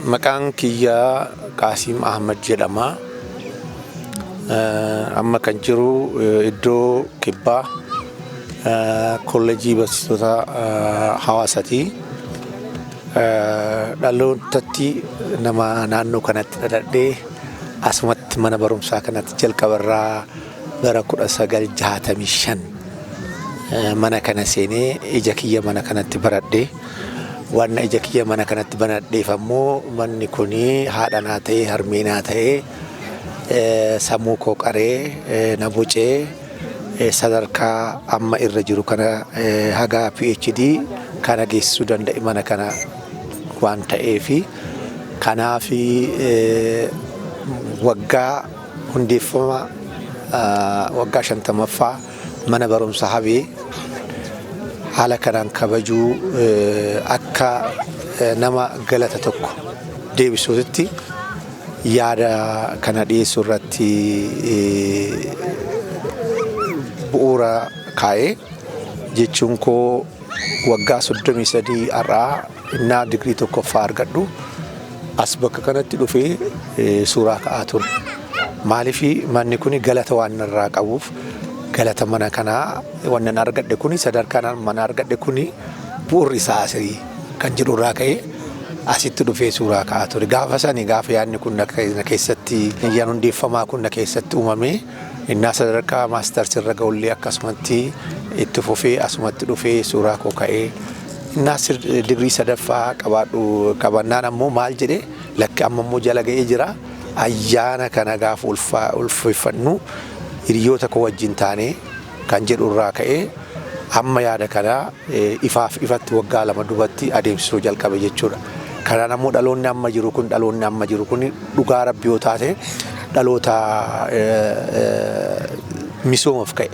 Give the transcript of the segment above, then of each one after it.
Maqaan kiyya Qaasiim Ahmad jedhama. Amma kan jiru iddoo kibbaa kolleejjii barsiisota hawaasaati. Dhalootatti nama naannoo kanatti dhaladhee asumatti mana barumsaa kanatti jalqabarraa bara 1965 mana kana seenee ija kiyya mana kanatti baradhe. Wanna ija kiyya mana kanatti banadheef ammoo manni kun haadha naa ta'ee harmee naa ta'ee sammuu koo qaree na bocee sadarkaa amma irra jiru kana haga PhD kana geessisuu danda'e mana kana waan ta'eefi kanaaf waggaa hundeeffama waggaa 50ffaa mana barumsa Habee haala kanaan kabajuu akka nama galata tokko deebisuutti yaada kana dhiyeessuu irratti bu'uura kaa'ee jechuun koo waggaa 33 har'aa innaa digirii tokkoffaa argadhu as bakka kanatti dhufee suuraa ka'aa ture. Maaliif manni kun galata waan narraa qabuuf galata mana kanaa wannan argadhe kuni sadarkaan mana argadhe kuni bu'uurri isaa asii kan jedhu irraa ka'ee asitti dhufee suuraa ka'aa ture. Gaafa sani gaafa yaadni kun na keessatti yaan hundeeffamaa kun na keessatti uumame innaa sadarkaa maastars irra ga'ullee akkasumatti itti fufee asumatti dhufee suuraa koo ka'ee innaa digirii sadaffaa qabaadhu qabannaan ammoo maal jedhee lakki amma immoo jala ga'ee jira. Ayyaana kana gaafa ulfeeffannu hiriyoota koo wajjin taanee kan jedhu irraa ka'ee amma yaada kana ifaaf ifatti waggaa 2 dubatti adeemsisuu jalqabe jechuudha. Kanaan ammoo dhaloonni amma jiru kun dhaloonni amma jiru kun dhugaa rabbi yoo taate dhaloota misoomaf ka'e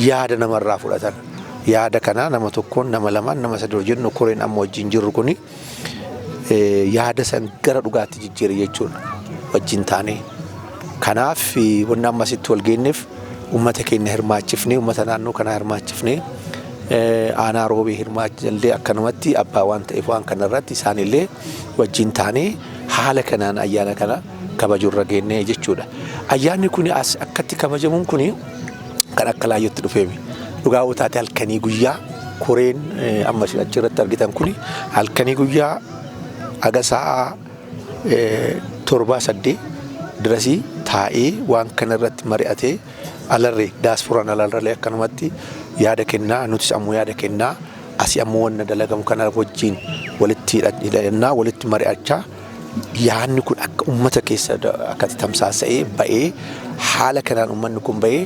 yaada namarraa fudhatan. Yaada kana nama tokkoon nama lamaan nama sadii jennu koreen amma wajjin jirru kuni yaada san gara dhugaatti jijjiire jechuudha wajjin taanee. Kanaaf wanni amma asitti wal geenyeef uummata keenya hirmaachifnee uummata naannoo kanaa hirmaachifnee aanaa roobee hirmaachillee akkanumatti abbaa waan ta'eef waan kana irratti isaanillee wajjin taanee haala kanaan ayyaana kana kabajurra geennee jechuudha. Ayyaanni kun as akkatti kabajamuun kun kan akka laayyootti dhufeemi. Dhugaa yoo taate halkanii guyyaa koreen amma isin achirratti argitan kun halkanii guyyaa haga sa'a 7 8 dirasii taa'ee waan kana irratti mari'atee alarree daasforaan alarree akkanumatti yaada kennaa nutis ammoo yaada kennaa asii ammoo wanna dalagamu kana wajjin walitti hidhannaa walitti mari'achaa yaadni kun akka uummata keessa akkatti tamsaasa'ee ba'ee haala kanaan uummanni kun ba'ee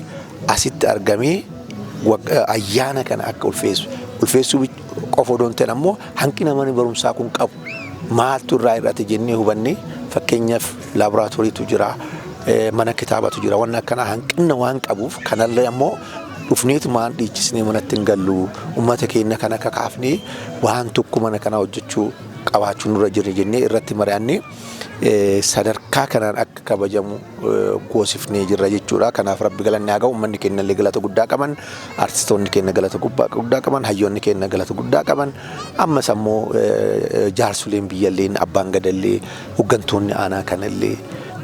asitti argamee ayyaana kana akka ulfeessu. Ulfeessuu qofa odoo hin ta'in ammoo hanqina manni barumsaa kun qabu maaltu irraa hir'ate jennee hubannee fakkeenyaaf laaboraatooriitu jira, mana kitaabatu jira waan akkanaa hanqina waan qabuuf kanallee ammoo dhufneetumaan dhiichisnee manatti hin gallu uummata keenya kana kakaafnee waan tokko mana kana hojjechuu qabaachuu nurra jirra jennee irratti mari'annee sadarkaa kanaan akka kabajamu goosifnee jirra jechuudha. Kanaaf rabbi galanni haa ga'u. Uummanni keenya illee galata guddaa qaban, artistoonni keenya galata guddaa qaban, hayyoonni keenya galata guddaa qaban. Ammas ammoo jaarsoleen biyyallee, abbaan gadallee, hooggantoonni aanaa kanallee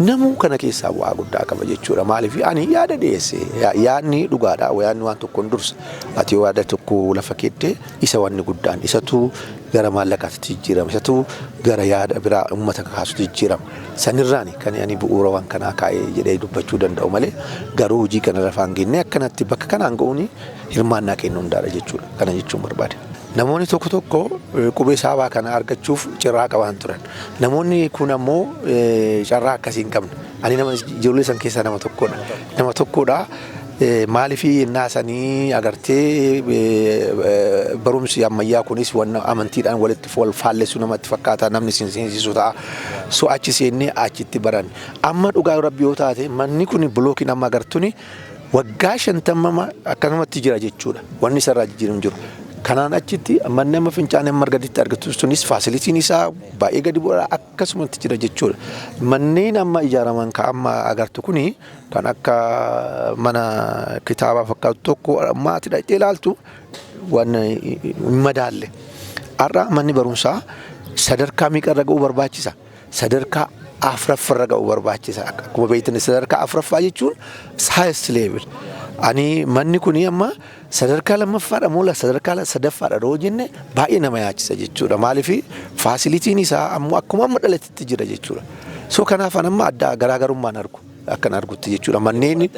namuu kana keessaa bu'aa guddaa qaba jechuudha. Maaliif ani yaada dhiyeesse yaadni dhugaadha. Yaadni waan tokkoon dursa. Ati yoo yaada tokko lafa keette isa wanni guddaan isatu gara maallaqaatti jijjiirama. Isatu gara yaada biraa uummata kakaasutti jijjiirama. Sanirraani kan ani bu'uura waan kanaa kaa'ee jedhee dubbachuu danda'u malee garuu hojii kana lafaan geennee akkanatti bakka kanaan ga'uun hirmaannaa kennu hundaadha jechuudha. Kana jechuun barbaade. Namoonni tokko tokko qubee saabaa kana argachuuf carraa qaban turan. Namoonni kun ammoo carraa akkasii hin qabne. Ani nama ijoollee san keessaa nama tokkodha. Nama tokkodha. Maaliif innaa sanii agartee barumsi ammayyaa kunis wanna amantiidhaan walitti wal faallessu namatti fakkaata namni sin seensisu ta'a. So achi seennee achitti baran. Amma dhugaa rabbi yoo taate manni kun bilookiin amma agartuni waggaa 50 akkanumatti jira jechuudha. Wanni isarraa jijjiiramu jiru. Kanaan achitti manni amma fincaanii amma gaditti argatu sunis facilityn isaa baay'ee gadi bu'aa akkasumatti jira jechuudha. Manneen amma ijaaraman kan amma agartu kuni kan akka mana kitaabaa fakkaatu tokko maatii dhaqxee ilaaltu waan hin madaalle. Har'a manni barumsaa sadarkaa meeqarra ga'uu barbaachisa? Sadarkaa afuraffaarra ga'uu barbaachisa. Akkuma beektan, sadarkaa afuraffaa jechuun highest level. Ani manni kuni amma sadarkaa lammaffaadha moo sadarkaa sadaffaadha yoo jenne baay'ee nama yaachisa jechuudha. Maaliif, facilityn isaa ammoo akkuma amma dhalatetti jira jechuudha. So kanaaf an amma adda garaagarummaan argu akkan argutti jechuudha. Manneen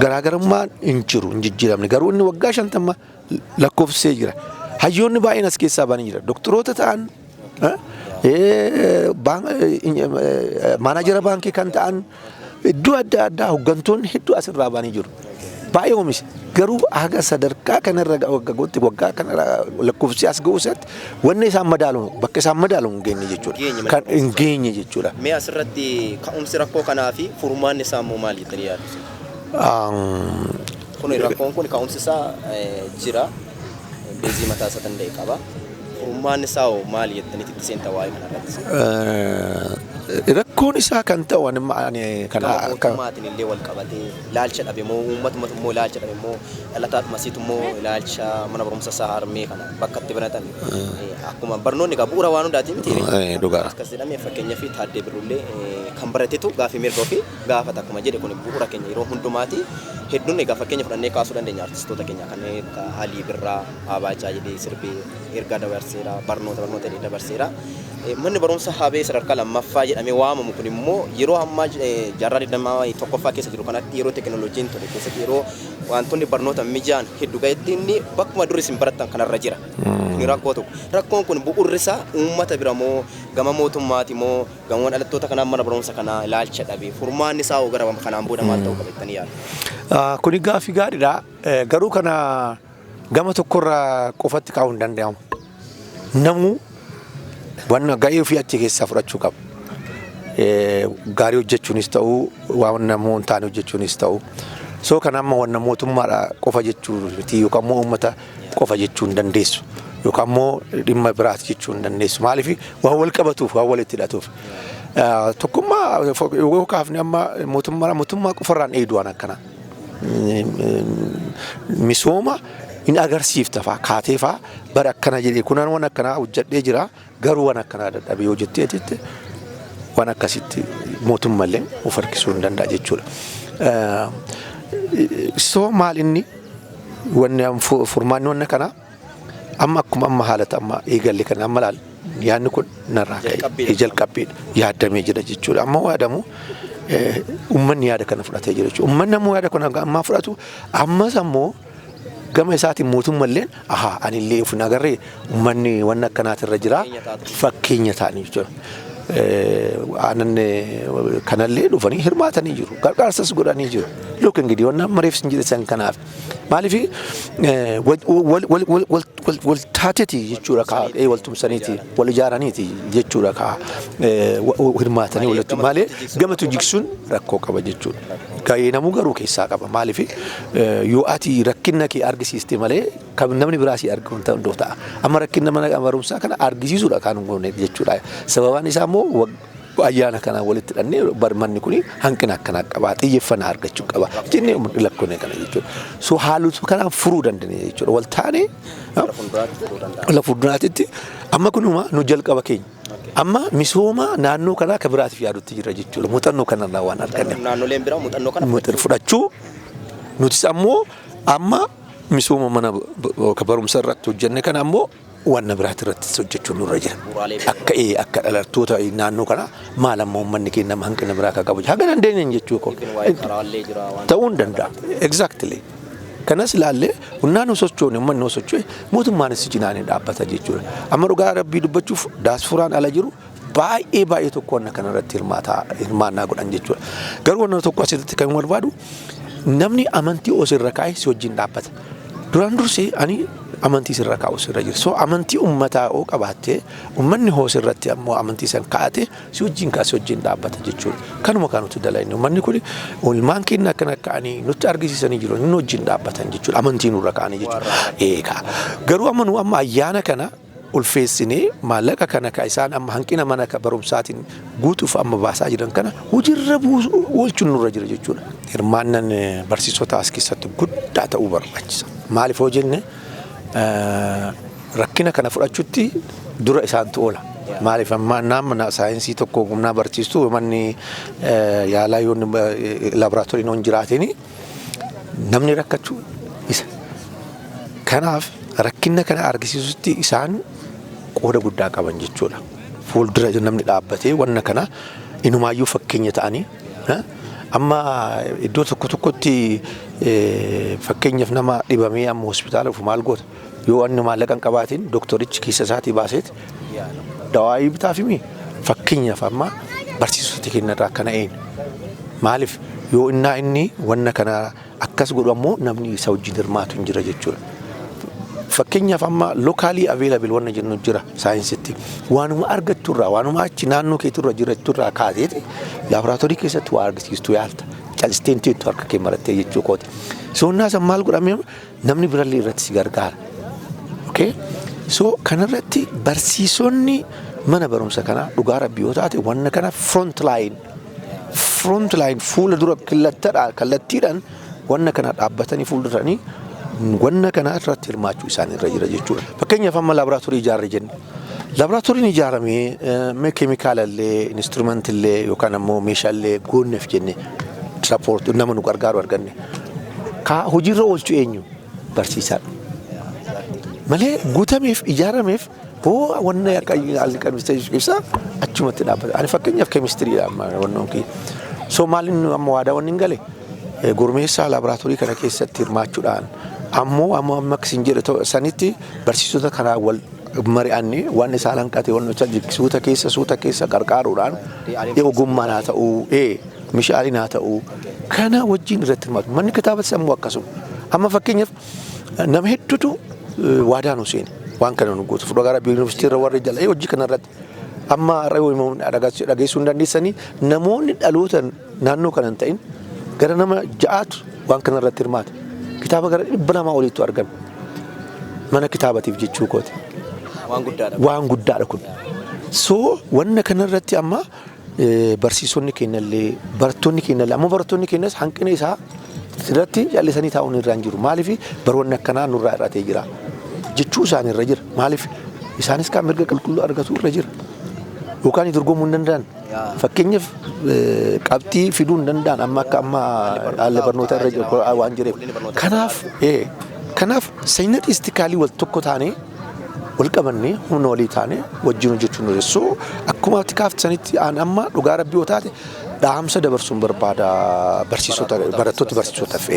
garaagarummaan hin jiru, hin jijjiiramne, garuu inni waggaa 50 lakkoofsisee jira. Hayyoonni baay'een as keessaa ba'anii jira. Doktoroota ta'an, manager baankii kan ta'an, iddoo adda addaa hooggantoonni hedduu asirraa ba'anii jiru. Baay'ee oomisha. Garuu haga sadarkaa kanarra waggooti waggaa kanarra lakkoofsi as ga'u isaatti wanni isaan madaalu bakka isaan madaalu hin geenye jechuudha. Kan hin geenye jechuudha. Mee asirratti ka'umsi rakkoo kanaa fi furmaanni isaa immoo maal jettanii yaaddu? Kun rakkoon kun ka'umsi isaa jira. Base mataa isaa danda'e qaba. Furmaanni isaa hoo maal jettanii itti seenta waa'ee kanarratti? Rakkoon isaa kan ta'u ani kan Gama mootummaatiin illee wal qabatee ilaalcha dhabe moo, uummatumatu immoo ilaalcha dhabe moo, dhalataadhuma asiitu immoo ilaalcha mana barumsa isaa harmee kana bakka itti banatan, akkuma barnoonni egaa bu'uura waan hundaati miti? Dhugaadha. Akkas jedhamee, fakkeenyaa fi Taaddee Birrullee kan baratetu gaafii mirga ofii gaafata akkuma jedhe, kun bu'uura keenya yeroo hundumaati. Hedduun egaa fakkeenya fudhannee kaasuu dandeenya, artistoota keenya kanneen akka Alii Birraa Abaacaa jedhee sirbee ergaa dabarseera, barnoota barnoota jedhee dabarseera. Manni barumsa Habee sadarkaa lammaffaa jedhamee waamamu kun immoo yeroo ammaa jaarraa 21ffaa keessa jiru kanatti, yeroo teekinooloojiin tole keessatti, yeroo wantoonni barnoota mijaan hedduu ga'etti, inni bakkuma durii isin barattan kanarra jira. Kuni rakkoo tokko. Rakkoon kun bu'uurri isaa uummata bira moo, gama mootummaati moo, gama dhalattoota kanaa mana barumsa kanaa ilaalcha dhabe, furmaanni isaa hoo gara kanaan booda maal ta'uu qaba jettanii yaaddu? Kuni gaaffii gaariidha. Garuu kana gama tokkorraa qofatti kaa'uu hin danda'amu. Namuu wanna ga'ee ofii achi keessaa fudhachuu qaba. Gaarii hojjechuunis ta'uu, waan namuu hin taane hojjechuunis ta'uu. So kana amma wanna mootummaadha qofa jechuu miti, yookaan immoo uummata qofa jechuu hin dandeessu. Yookaan immoo dhimma biraati jechuu hin dandeessu. Maaliif, waan wal qabatuuf, waan walitti hidhatuuf. Tokkummaa yoo kaafne, amma mootummaa qofarraan eedu waan akkanaa. Misooma hin agarsiifta faa kaatee faa bara akkana jedhee, kunan waan akkanaa hojjedhee jira, garuu waan akkanaa dadhabe yoo jettee jette, waan akkasitti mootummallee of harkisuu hin danda'a jechuudha. So maal inni wanni furmaanni wanna kanaa, amma akkuma amma haalata amma eegalle kana amma laal, yaadni kun narraa ka'e jalqabbiidha, yaadamee jira jechuudha. Amma yaadamu uummanni yaada kana fudhatee jira jechuudha. Uummanni ammoo yaada kana ammaa fudhatu, ammas ammoo gama isaatiin mootummalleen ahaa anillee of hin agarree, uummanni wanna akkanaatirra jira, fakkeenya ta'anii jechuudha. Aannan kanallee dhufanii hirmaatanii jiru. Gargaarsas godhanii jiru. Look, እንግዲህ wanna amma reef sin jedhe san kanaaf. Maaliif, wal taateeti jechuudha kaa, wal tumsaniiti, wal ijaaraniiti jechuudha kaa, hirmaatanii walitti malee gamatu jigsuun rakkoo qaba jechuudha. Gahee namuu garuu keessaa qaba. Maaliif, yoo ati rakkina kee argisiiste malee kan namni biraa si argu hin danda'u ta'a. Amma rakkina mana barumsaa kana argisiisuudha kan goone jechuudha. Sababaan isaa immoo ayyaana kana walitti hidhannee manni kun hanqina akkanaa qaba, xiyyeeffannaa argachuu qaba jennee lakkoone kana jechuudha. So haalota kanaan furuu dandeenya jechuudha. Wal taanee la fuulduraatitti amma kunuma nu jalqaba keenya. Amma misooma naannoo kanaa akka biraatiif yaadutti jira jechuudha. Muuxannoo kanarraa waan arganne. Naannoleen biraa muuxannoo kana fudhachuu, nutis ammoo amma misooma mana barumsa irratti hojjenne kana ammoo waan biraati irratti hojjechuun nurra jira. Akka dhalattoota naannoo kana maal ammoo uummanni keenya nama hanqina biraa akka qabu haga dandeenyeen jechuu koo. Ta'uu hin danda'a. Exactly. Kanas ilaallee humnaan nu sochoone, uummanni nu socho'e, mootummaanis cinaan dhaabbata jechuudha. Amma dhugaa Rabbii dubbachuuf daasporaan ala jiru baay'ee baay'ee tokko wanna kanarratti hirmaannaa godhan jechuudha. Garuu wanna tokko asirratti kan barbaadu, namni amantii osoo irra kaa'e si wajjin dhaabbata. Duraan dursee ani Amantii sirra kaa'u sirra jira. So amantii uummataa oo qabaattee, uummanni hoo sirratti ammoo amantii san kaa'ate, si wajjin ka'a, si wajjin dhaabbata jechuudha. Kanuma kan nuti dalayne, uummanni kun ilmaan keenya akkana ka'anii nutti argisiisanii jiru, inni wajjin dhaabbatan jechuudha. Amantii nurra kaa'anii jechuudha. Eegaa garuu amma nu amma ayyaana kana ulfeessinee, maallaqa kana ka isaan amma hanqina mana barumsaatiin guutuuf amma baasaa jiran kana hojiirra oolchuun nurra jira jechuudha. Hirmaannaan barsiisota as keessatti guddaa ta'uu barbaachisa. Maaliif hoo jenne, rakkina kana fudhachuutti dura isaantu oola. Maaliif, amma nama saayinsii tokko humnaa barsiistu, manni yaalaa yoo laaboraatoorii hin jiraatin, namni rakkachuu isa. Kanaaf rakkina kana argisiisutti isaan qooda guddaa qaban jechuudha. Fuuldura namni dhaabbatee wanna kana inumaayyuu fakkeenya ta'anii, amma iddoo tokko tokkotti, fakkeenyaaf, nama dhibamee amma hospitaala dhufu maal goota? Yoo inni maallaqa hin qabaatin, doktorichi keessa isaatii baaseet dawaayii bitaafimi. Fakkeenyaaf, amma barsiisota keenyarraa akkana eenyu? Maaliif, yoo innaa inni wanna kana akkas godhu, ammoo namni isa wajjin hirmaatu hin jira jechuudha. Fakkeenyaaf, amma locally available wanna jennu jira saayinsitti. Waanuma argatturraa, waanuma achi naannoo keetirra jiraatturraa kaateeti laaboraatoorii keessatti waa argisiistu yaalta. Callisteen teettu harka kee marattee jechuu kooti. Soonnaa san maal godhamee, namni birallee irratti si gargaara. Okay? So kanarratti barsiisonni mana barumsa kanaa, dhugaa rabbii yoo taate, wanna kana front line, fuula dura kallattiidhaan wanna kana dhaabbatanii fuulduranii wanna kana irratti hirmaachuu isaan irra jira jechuudha. Fakkeenyaaf, amma laaboraatoorii ijaarre jenna. Laaboraatooriin ijaaramee keemikaalallee, instrumentillee yookaan ammoo meeshaalee goonneef jenne, support nama nu gargaaru arganne. Ka hojiirra oolchu eenyu? Barsiisaadha. Malee guutameef ijaarameef hoo wanna akka ibsa achumatti dhaabbata. Ani fakkeenyaaf keemistiriidha amma wannoon kiyya. So maaliin amma waadaa wanni hin gale, gurmeessaa laaboraatoorii kana keessatti hirmaachuudhaan, ammoo amma akkasiin jedhe sanitti, barsiisota kanaa wal mari'annee, waan isaan hanqate waan suuta keessa suuta keessa qarqaaruudhaan, ogummaan haa ta'uu, meeshaaliin haa ta'uu, kana wajjin irratti hirmaatu. Manni kitaabatis ammoo akkasuma. Amma fakkeenyaaf, nama hedduutu waadaa nu seene waan kana nu gootu. Fudhaa gara yuunivarsiitii irra warri jala hojii kana irratti amma har'a yoo dhageessuu hin dandeessanii, namoonni dhaloota naannoo kana hin ta'in gara nama ja'aatu waan kana irratti hirmaata. Kitaaba gara 200 oliitu argame. Mana kitaabatiif jechuu kooti. Waan guddaadha. Waan guddaadha kun. So wanna kanarratti amma barsiisonni keenyallee, barattoonni keenyallee, amma barattoonni keenyas hanqina isaa irratti callisanii taa'uun irraa hin jiru. Maaliif, baroonni akkanaa nurraa hir'atee jira jechuu isaan irra jira. Maaliif, isaanis kan mirga qulqulluu argatu irra jira. Yookaan dorgomuu hin danda'an. Fakkeenyaaf, qabxii fiduu hin danda'an amma akka amma haalli barnoota irra jiru waan jireef. Kanaaf synergistically wal tokko taanee, wal qabannee, humna walii taanee wajjin hojjechuun nu. So akkuma ati kaaftanitti, aan amma dhugaa rabbii yoo taate dhaamsa dabarsuun barbaada barsiisota, barattoota, barsiisotaaf.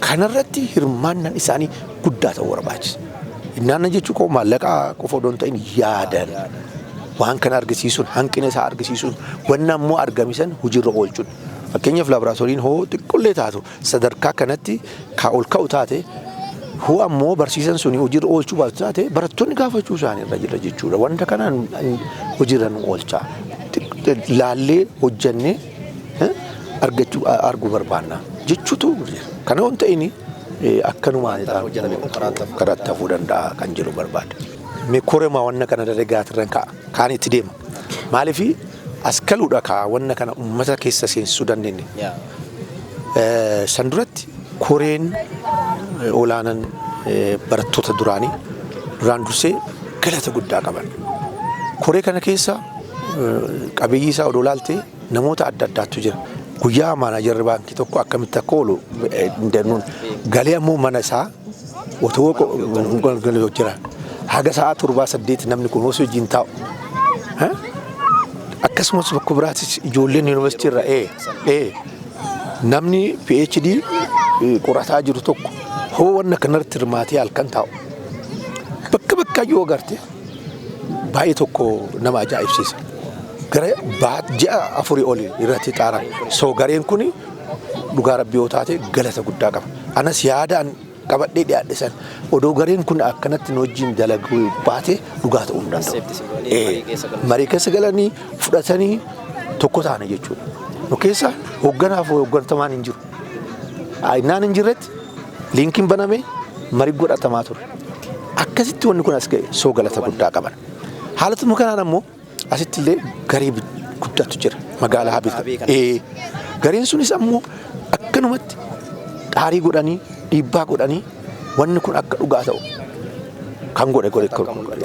Kanarratti hirmaannaan isaanii guddaa ta'uu barbaachisa. Hirmaannaa jechuun koo maallaqa qofa odoo hin ta'in, yaadan waan kana argisiisuun, hanqina isaa argisiisuun, wanna ammoo argamisan hojiirra oolchuun. Fakkeenyaaf, laaboraatooriin hoo xiqqollee taatu sadarkaa kanatti kaa ol ka'u taate, hoo ammoo barsiisan suni hojiirra oolchuu baatu taate, barattoonni gaafachuu isaanii irra jira jechuudha. Wanta kanaan hojiirra nu oolchaa. Laallee hojjannee argachuu arguu barbaanna jechuutu jira. Kana waan ta'in akkanumaan karaatti hafuu danda'a kan jedhu barbaada. Mee koremaa wanna kana dalagaatirran ka'a. Kaan itti deema. Maaliif, as galuudha kaa wanna kana uummata keessa seensisuu dandeenye. San duratti koreen olaanaan barattoota duraanii duraan dursee galata guddaa qaban. Koree kana keessa qabiyyee isaa odoo ilaalte, namoota adda addaatu jira. Guyyaa maanaajarri baankii tokko akkamitti akka oolu galee, ammoo mana isaa otoo jira. Haga sa'a 7, 8 namni kun osoo wajjin taa'u. Akkasumas bakka biraattis ijoolleen yuunivarsiitii irra namni PhD qorataa jiru tokko hoo wanna kanarratti hirmaatee halkan taa'u. Bakka bakka yoo agarte baay'ee tokko nama ajaa'ibsiisa. Gara ji'a 4 olii irratti xaaran. So gareen kun dhugaa rabbii yoo taate galata guddaa qaba. Anas yaadaan qabadhee dhiyaadhe san odoo gareen kun akkanatti nu wajjin dalaguu baate dhugaa ta'uu hin danda'u. Accept godhanii marii keessa galu. Marii keessa galanii fudhatanii tokko taane jechuudha. Nu keessa hoogganaaf hooggantamaan hin jiru. Innaan hin jirretti linkiin banamee marii godhatamaa ture. Akkasitti wanni kun as ga'e soo galata guddaa qaban. Haalatuma kanaan ammoo asitti illee garee guddaatu jira magaalaa Habee Habee. kana. Gareen sunis ammoo akkanumatti xaarii godhanii, dhiibbaa godhanii, wanni kun akka dhugaa ta'u kan godhe. Akka mul'atu.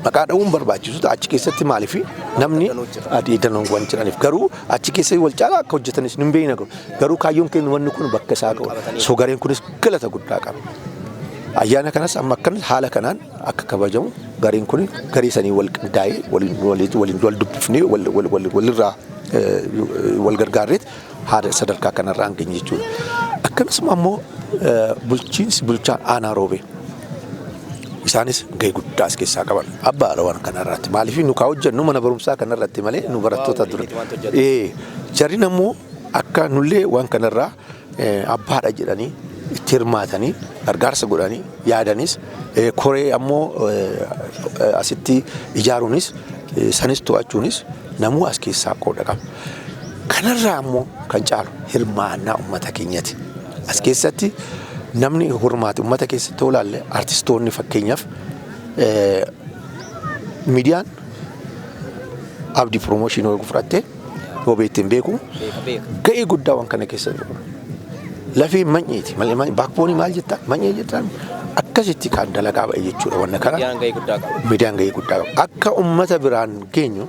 Maqaa dha'uun barbaachisu achi keessatti, maaliif namni Danuu jira. Adii danuun waan jiraniif, garuu achi keessa wal caalaa akka hojjetanis hin beekna, garuu kaayyoon keenya wanni kun bakka isaa ga'u. Qabatanii. So gareen kunis galata guddaa qaba. Ayyaana kanas amma akkan haala kanaan akka kabajamu gareen kun garee sanii wal qindaa'ee waliin waliin waliin wal dubbifnee wal wal wal walirraa wal gargaarreet haala sadarkaa kanarraa hin geenye jechuudha. Akkasuma ammoo bulchiinsi bulchaan aanaa Roobee isaanis gahee guddaa as keessaa qaban abbaadha waan kanarratti. Maaliif nu kaa hojjennu mana barumsaa kanarratti malee nu barattoota dura. Waliin wanta hojjetu. Jarri ammoo akka nullee waan kanarraa abbaadha jedhanii itti hirmaatanii gargaarsa godhanii yaadanis, koree ammoo asitti ijaaruunis, sanis to'achuunis namuu as keessaa qooda qaba. Kanarraa ammoo kan caalu hirmaannaa uummata keenyati. As keessatti namni hirmaate uummata keessatti yoo ilaalle, artistoonni fakkeenyaaf, miidiyaan Abdii Promotion yoo fudhatte, yoo beekte hin beeku, Beeka, beeka. ga'ee guddaa waan kana keessa jiru. Lafee manyeeti. Backbone maal jettaan? Manyee jettaan, akkasitti kan dalagaa ba'e jechuudha wanna kana. Miidiyaan gahee guddaa qaba. Miidiyaan ga'ee guddaa qaba. Akka uummata biraan geenyu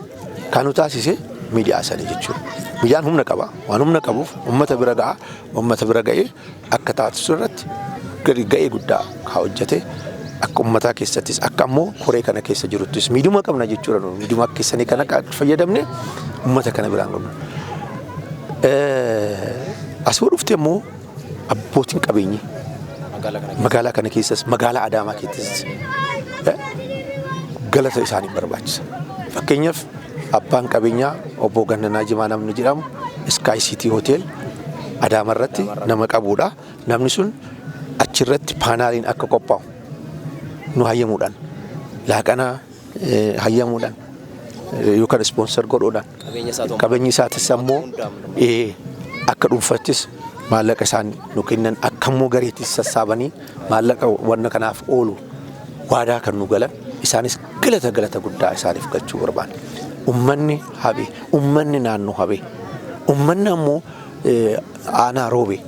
kan nu taasise miidiyaa sanii jechuudha. Miidiyaan humna qaba. Waan humna qabuuf uummata bira ga'a. Uummata bira ga'ee akka taasisu irratti ga'ee guddaa haa hojjete. Akka uummataa keessattis, akka ammoo koree kana keessa jiruttis miidhuma qabna jechuudha. Nu miidhuma keessanii kana fayyadamne uummata kana biraan qabna. Asii dhufte immoo abbootiin qabeenyi Magaalaa kana keessa. Magaalaa kana keessas, magaalaa Adaamaa keessas galata isaaniif barbaachisa. Fakkeenyaaf abbaan qabeenyaa obbo Gannanaa Jimaa namni jedhamu Sky City Hotel Adaama irratti nama qabudha. Namni sun achirratti paanaaliin akka qophaa'u nu hayyamuudhaan, laaqana hayyamuudhaan yookaan sponsor godhuudhaan Qabeenya isaa ta'uu qabeenyi isaatis ammoo hundaa'u. Akka dhuunfattis maallaqa isaan nu kennan, akka immoo gareettis sassaabanii maallaqa wanna kanaaf oolu waadaa kan nu galan, isaanis galata guddaa isaaniif galchuu barbaada. Ummanni Habee, ummanni naannoo Habee, ummanni ammoo aanaa Roobee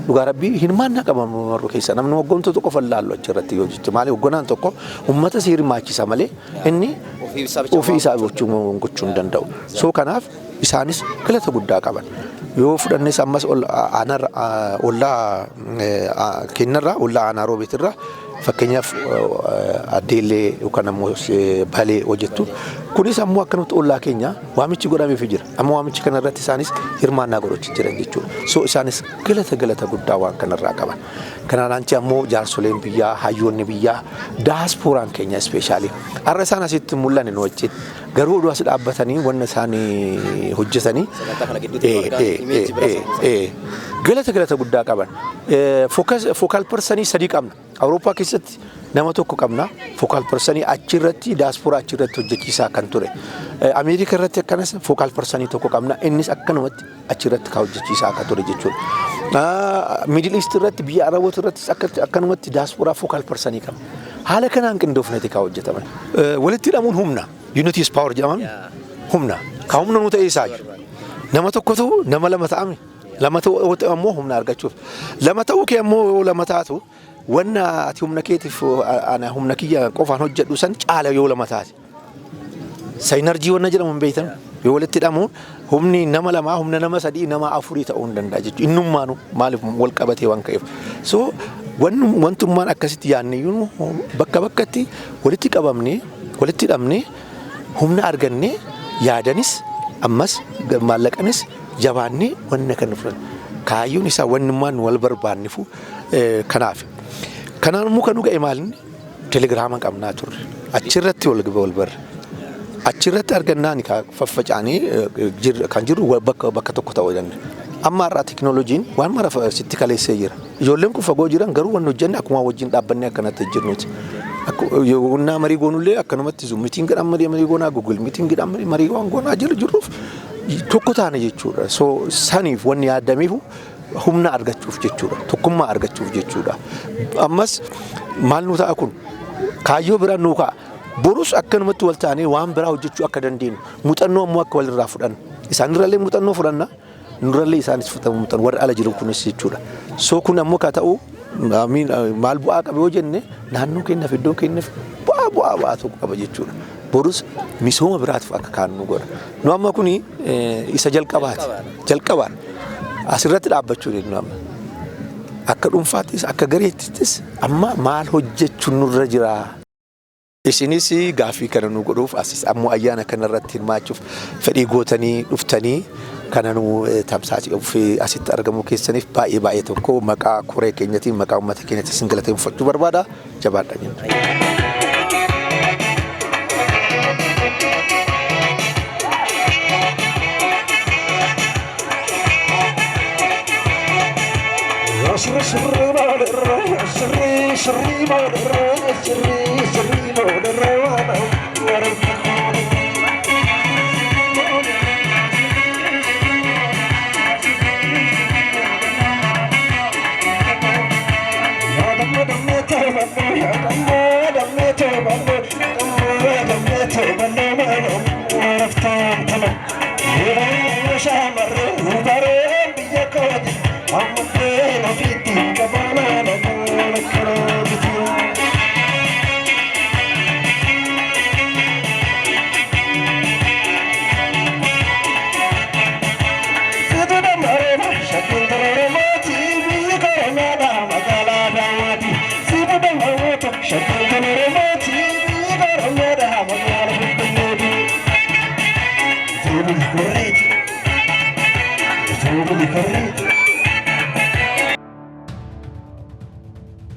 dhugaa rabbii hirmaannaa qaba marru keessa. Namni hooggantoota qofa ilaallu achirratti yoo jechu, maali, hoogganaan tokko uummata si hirmaachisa malee inni Ofii isaa bicha ofii isaa gochuu hin danda'u. So kanaaf isaanis galata guddaa qaban. Yoo fudhannes ammas aanarra, ollaa kennarraa, ollaa aanaa Roobeetirraa, fakkeenyaaf Addeellee yookaan ammoo Balee hojjettu, kunis ammoo akkanumatti ollaa keenya waamichi godhameefii jira. Amma waamichi kanarratti isaanis hirmaannaa godhachaa jiran jechuudha. So isaanis galata guddaa waan kanarraa qaban. Kanaan anchi ammoo jaarsoleen biyyaa, hayyoonni biyyaa, daasporaan keenya especially. Har'a isaan asitti hin mul'anne nu wajjin. Garuu oduu as dhaabbatanii wanna isaan hojjetanii Sagantaa kana gidduutti argaa image bira galata guddaa qaban. Focal person sadii qabna. Awurooppaa keessatti nama tokko qabna. Focal person achirratti daasporaa achirratti hojjechiisaa kan ture. Ameerika irratti akkanas focal person tokko qabna. Innis akkanumatti achirratti kan hojjechiisaa akka ture jechuudha. Middle East irratti, biyya Araboota irrattis akkanumatti daasporaa focal person qabna. Haala kanaan qindoofneti kan hojjetaman. Walitti hidhamuun humna. Unity is power jedhamame. Humna. Kan humna nu ta'e isaa jiru. Nama tokkotu nama lama ta'ame. Lama ta'uu ammoo humna argachuuf. Lama ta'uu kee ammoo yoo lama taatu, wanna ati humna keetiif ana humna kiyya qofaan hojjedhu san caala yoo lama taate. Synergy wanna jedhamu hin beektan, yoo walitti hidhamu humni nama lamaa humna nama sadii, nama afurii ta'uu hin danda'a jechuudha. Innummaanu maaliif wal qabatee waan ka'eef. So wantummaan akkasitti yaadne iyyuu bakka bakkatti walitti qabamnee, walitti hidhamnee, humna argannee, yaadanis ammas maallaqanis jabaannee wanna kana fudhanne. Kaayyoon isaa wannummaan wal barbaannifu kanaaf. Kanaan immoo kan nu ga'e maalinni telegiraama qabnaa turre. Achirratti wal barre. Achirratti argannaan faffaca'anii kan jiru bakka bakka tokko ta'uu danda'a. Amma har'aa teknooloojiin waan mara sitti kaleessee jira. Ijoolleen kun fagoo jiran garuu wanni hojjenne akkuma wajjin dhaabbannee akkanatti hojjennuuti. Yennaa marii goonullee akkanumatti Zoom meetingiidhaan marii goonaa, Google meetingiidhaan marii waan goonaa jiru jirruuf tokko taane jechuudha. So saniif wanni yaadameefu humna argachuuf jechuudha. Tokkummaa argachuuf jechuudha. Ammas maal nu ta'a kun kaayyoo biraa nu ka'a. Borus akkanumatti wal taanee waan biraa hojjechuu akka dandeenyu, muuxannoo ammoo akka walirraa fudhannu. Isaanirrallee muuxannoo fudhanna, nurrallee isaanis fudhatamu muuxannoo warra ala jiru kunis jechuudha. So kun ammoo ka ta'u maal bu'aa qaba yoo jenne, naannoo keenyaaf, iddoo keenyaaf bu'aa tokko qaba jechuudha. Borus misooma biraatiif akka kaannu godha. Nu amma kuni isa jalqabaati. Jalqabaadha. Asirratti dhaabbachuu jennu amma. Akka dhuunfaattis akka gareettis amma maal hojjechuun nurra jira? Isinis gaaffii kana nu godhuuf, asis ammoo ayyaana kanarratti hirmaachuuf fedhii gootanii dhuftanii kana nu tamsaasii ofii asitti argamuu keessaniif baay'ee baay'ee tokko maqaa koree keenyatiin, maqaa uummata keenyatiin isin galateeffachuu barbaada. Jabaadha jenna.